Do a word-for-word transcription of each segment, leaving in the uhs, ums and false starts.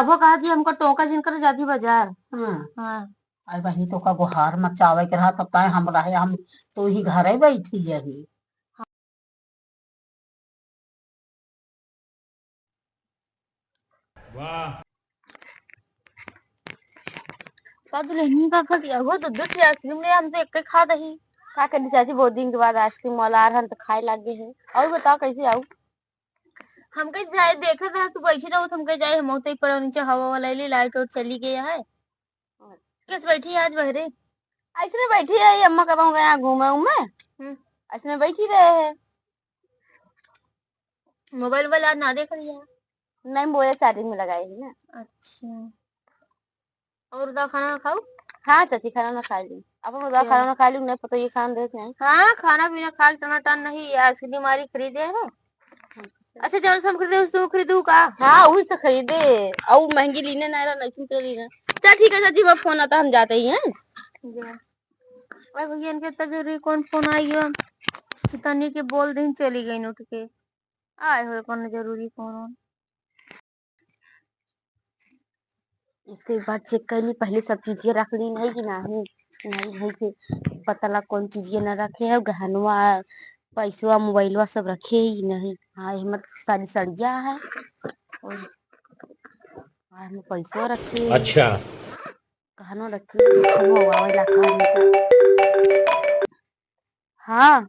तबो कहा कि हमको टोका जिन करो जाती बाजार। हाँ। हाँ। अरे बहिनी, तोका गोहार मचावे के रहा, तब ताए हम रहे, हम तो ही घरे बैठी यही। वाह। का दुल्हनिया का कर दिया? वो तो दो ठे आइसक्रीम ले, हम तो एक ही खा दही। का करी चाची, बहुत दिन के बाद आइसक्रीम वाला आ रहन तो खाए लाग गए हैं। और बताओ कैसे आऊ? हमके जाए देखत रह, तू बैठी रहू, हमके जाए, हम उतई पड़ो नीचे, हवा वाला ले, लाइट वाइट चली गई है। कैसे बैठी है आज बहरे? ऐसने बैठी है, ये अम्मा कबहूँ गया घूमे उमे। हम्म। ऐसने बैठी रहे है। मोबाइल वोबाइल आज ना देख रही है? नहीं, मोबाइल चार्जिंग में लगाई है ना। अच्छा। और का खाना ना खाऊ? हाँ चाची, खाना ना खा ली। अपन उदा चल। खाना ना खा ली, नहीं पता ये खान देख नहीं। हाँ, खाना पीना खा के टनाटन नहीं, ये आइसक्रीम वाली खरीदे है। अच्छा, जौन से हम खरीदे, उस तुम खरीदू का? हाँ, उस तो खरीदे। और महंगी लीने ना, ना, नहीं तो लीने। चल ठीक है चाची, मैं फोन आता, हम जाते ही हैं। जा। अरे भैया, इनके इतना जरूरी कौन फोन आई है कि तनी के बोल दिन चली गई उठ के। आए हुए कौन जरूरी फोन? एक, एक बार चेक कर ली, पहले सब चीजिया रख ली नहीं कि नहीं, नहीं है कि पता लग कौन चीजिया ना रखे है, गहनवा, पैसवा, मोबाइलवा सब रखे ही नहीं। हाँ, ये हमार सारी सड़िया है। और हाँ, हम पैसवा रखे ही। अच्छा। गहनवा रखे ही, गहनवा वाला काम है। हाँ,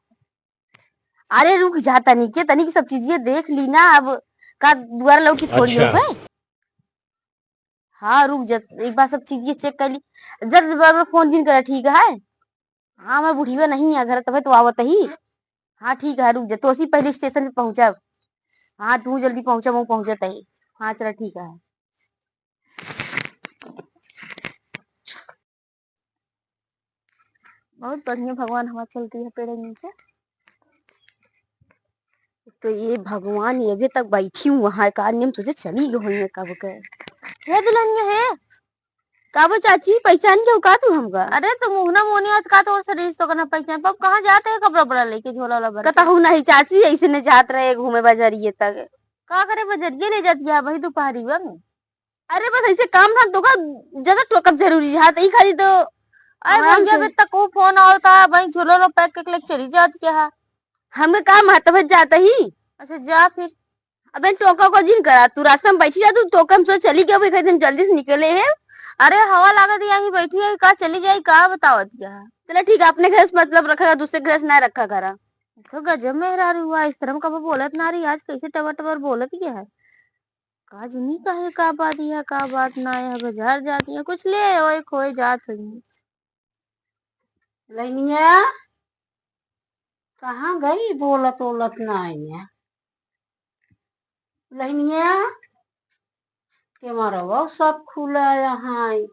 अरे रुक जा तनी के, तनी की सब चीजिया देख ली ना, अब का दुआर लौकी थोड़ी हो अच्छा। गए। हाँ, रुक जा, एक बार सब चीजिया चेक कर ली। जल्द बार बार फोन जिन करा, ठीक है? हाँ, हमार बुढ़िया नहीं है घर, तबे तो आवत ही। हाँ, ठीक है, रुक जा, तो असी पहले स्टेशन पे पहुँचब। हाँ, तू जल्दी पहुँचा, मैं पहुँचत ही। हाँ, चला, ठीक है। बहुत बढ़िया भगवान हवा चलती है पेड़ नीचे। तो ये भगवान, ये अभी तक बैठी हूँ वहाँ, एक आदमी हम सोचे चली गई हुई है कब के। हे दुल्हनिया हे, का बा चाची, पहचान के हो का तू हमका? अरे, तू मुहना मोहनी हाथ का तोर से रिश्तो करना पहचान पाओ, कहाँ जाते हैं कपड़ा बड़ा लेके, झोला वाला भर के? कतहु नहीं चाची, ऐसे ने जात रहे घूमे बजरिए तक। का करे बजरिए ले जाती है भाई दोपहरिया में? अरे बस ऐसे काम धाम तो का ज्यादा टोकब जरूरी है, तो ई खाली तो अरे आराम भैया, से। अभी तक वो फोन आवता है, भाई झोला लो पैक करके लेके चली जात क्या है? हमके काम है, तबे जाता ही। अच्छा, जा फिर। अबे टोका को जिन करा, तू रास्ता में बैठी जा, तू टोका में सो चली गया, अभी एकदम जल्दी से निकले है। अरे हवा लागत है, यहीं बैठी है, का चली जाई, का बतावत क्या है? चला ठीक है, अपने घर से मतलब रखा, दूसरे घर से ना रखा करा। तो गजब मेहरारू हुआ, इस तरह कब बोलत ना रही, आज कैसे टबर टबर बोलत क्या है? का जनी काहे का बात है, का बात ना है, बाजार जाती है, कुछ ले ओए खोए जात हुई। लैनिया, कहाँ गई? बोलत ओलत ना है। लैनिया, के मरवा सब खुला यहाँ है।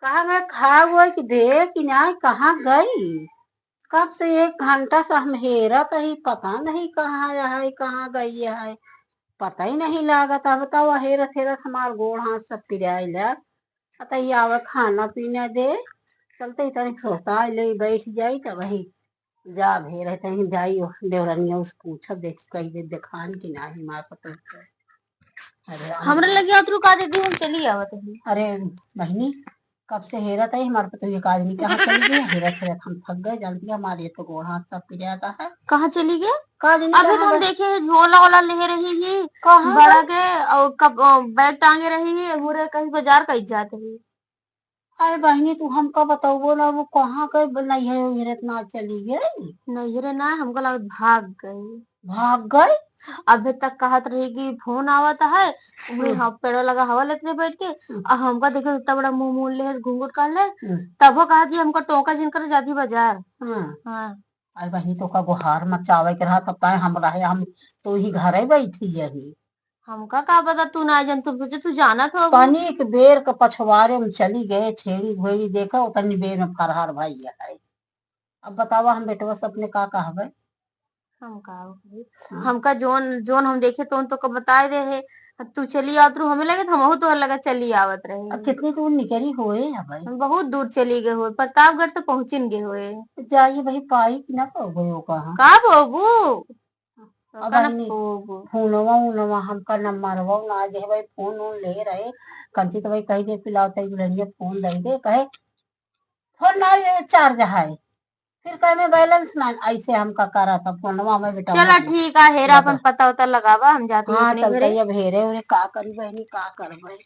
कहाँ गए? खा गए कि दे कि नहीं, कहाँ गई? कब से एक घंटा से हम हेरत ही, पता नहीं कहाँ है, कहाँ गई है, पता ही नहीं लागत। अब बताओ, हेरत हेरत हमार गोड़ हाथ सब पिराए लग। अतई आवे खाना पीना दे, चलते ही तनी सोता ले बैठ जाई, तब वही जा भे रहते हैं, जाई देवरनिया उस पूछब, देखी कही दे देखान कि नाही हमार पतोह के। अरे राम हमरा राम। लगे उतरू का दीदी, हम चली आवत हई। अरे बहिनी, कब से हेरत है हमार पतोह के, काज नहीं कहाँ चली गई, हेरत हेरत हम थक गए, जानती है हमारे तो गोड़ हाथ सब पिराता है। कहाँ चली गए? का जानी अभी कहाँ तो हम गए? देखे हैं, झोला वाला ले रही ही, कहाँ बड़ा गए? के, और कब, अ, बैग टांगे रही ही, मुरे कहीं बाजार कहीं जात रही। अरे बहिनी, तू हमका बतौबो ना, वो कहाँ गए? ब-, नैहरे उहरे ना चली गई? नैहरे ना, हमका लागत भाग गई। भाग गई? अबे तक कहत रही कि फोन आवत है, वही हम्म। हम पेड़वा लगा हवा लेत रहे बैठ के, हम्म। आ हमका देखे इतना बड़ा मुंह मूड़ ले, घूंघट काढ़ ले, हम्म। तबो कहत कि हमका टोका जिन करो जाती बाजार। हम्म। हाँ। अरे बहिनी, तोका गोहार मचावे के रहा, तब ताए हम रहे, हम तो ही घरे बैठी यही। हमका का पता तू ना जान, तू सोचे तू जानत हो। तनिक बेर के पछवारे में चली गए, छेड़ी घोड़ी देखा, उतनी बेर में फरहार भई है। अब बतावा, हम बेटवा से अपने का कहबे? हम का कही? हाँ। हमका जोन, जोन हम देखे तोन तो का बताए दे है। अब तू चली आवत रहू, हमें लगे तो हमहू तोहर लगे चली आवत रहे। अब कितनी दूर निकली होए है भाई? हम बहुत दूर चली गए होए, प्रतापगढ़ तो पहुँचिन गए होए। तो जाइए भाई, पाई कि ना पाओ भाई वो कहाँ? का बाबू? तो अब कहना बहिनी, फोन, फोनवा उनवा हमका नंबरवा ना दे भाई, फोन उन ले रहे, कंची तो भाई कही दे पिलाओ तई दुल्हनिया फोन दे दे, कहे फोन ना ये चार्ज है, फिर कहे में बैलेंस ना, ऐसे हमका करा था फोनवा में बेटा चला ठीक है, हेरा अपन पता उता लगावा, हम जाते हैं हाँ, अपने चलते घरे। अब हेरे उरे का करी बहनी, का करबे।